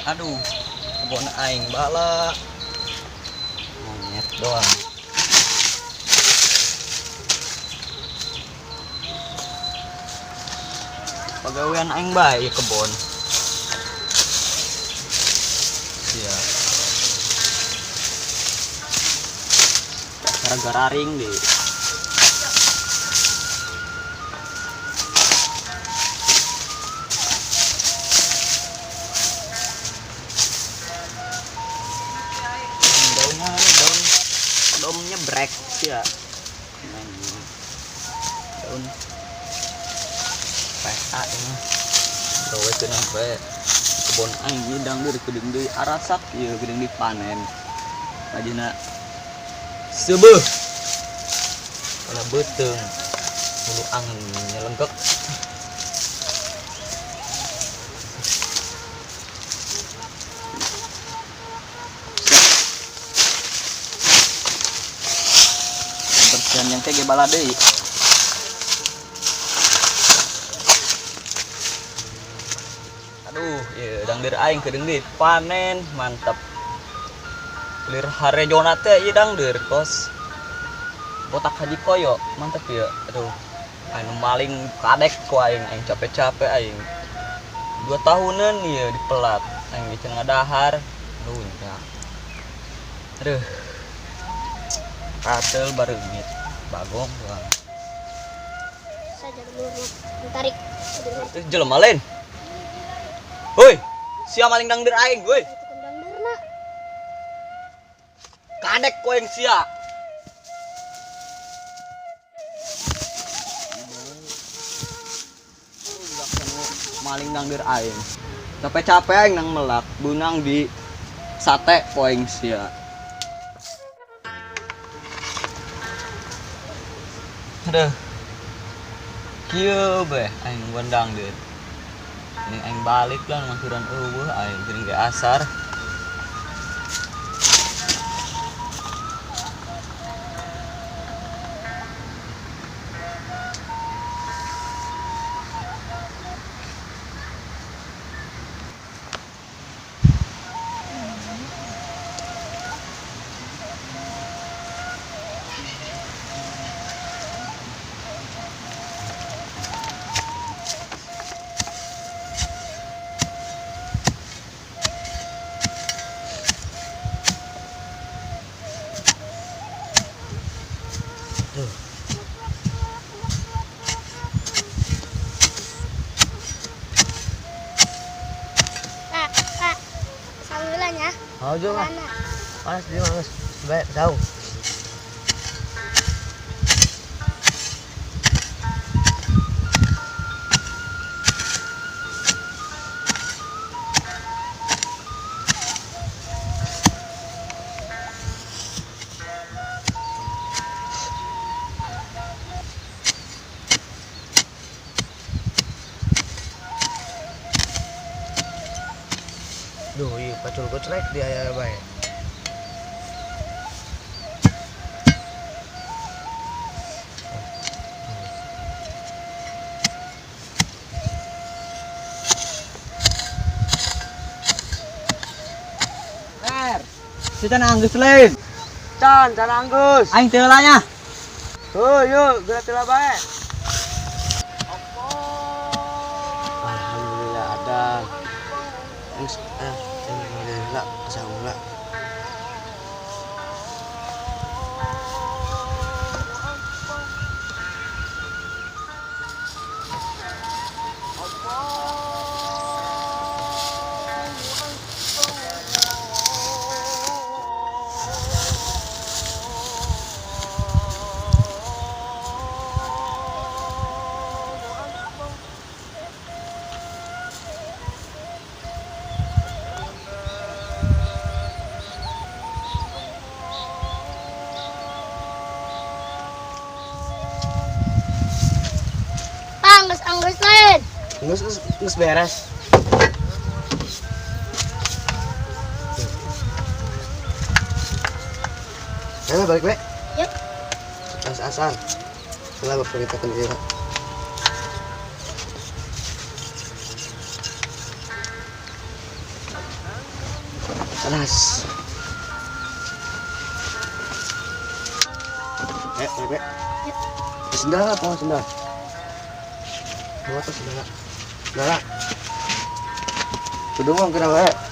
Aduh, kebon aing bala. Monyet doang. Pagawean aing bae ieu kebon. Sia. Gara-gara ring deh. Daunnya daun daunnya brek ya. Daun PA ini. Gawe cenah bae. Kebon aing ieu dangdeur geudeung deui arasak ieu geudeung dipanen. Rajina seubeuh. Kana beuteung. Hulu angen nyelenggek. Bersihan yang kayak bala deui. Aduh, ieu dangdeur aing geudeung deui panen, mantap. Lir harejona teh ieu dangdeur kos. Botak haji koyo, mantap ya. Aduh, anu maling kadek ku aing, aing capek-capek aing. 2 tahunan ieu dipelat, aing ge can ngadahar. Aduh, enggak. Aduh. Katel bareungit, bagong doang. Saja dulu tarik. Jelema lain. Woi, sia maling dangdeur aing, woi. Dangdeurna. Kadek ku aing sia. Maling dangdeur aing. Capek-capek aing nang melak, bunang di sate ku aing sia. Aduh. Kieu beh aing nungguan dangdeur. Ini aing balik lah masuran eueuh aing geuning ge asar. Oh, juga. Panas dia mas. Baik, jauh. Duh, iya, pacul kocrek dia ya, baik. Ler, si can anggus lain. Can, can anggus. Aing teu lah nya. Tuh, yuk, geura teu lah bae. Alhamdulillah ada. Alhamdulillah, alhamdulillah. Anggus lain. Anggus beres. Ayo balik, Be. Yuk. As-asan. Setelah bercerita ke dia. Panas. Eh, eh, eh. Sendal apa sendal? Bawa tuh sendal. Sendal. Kudu mah kenapa eh?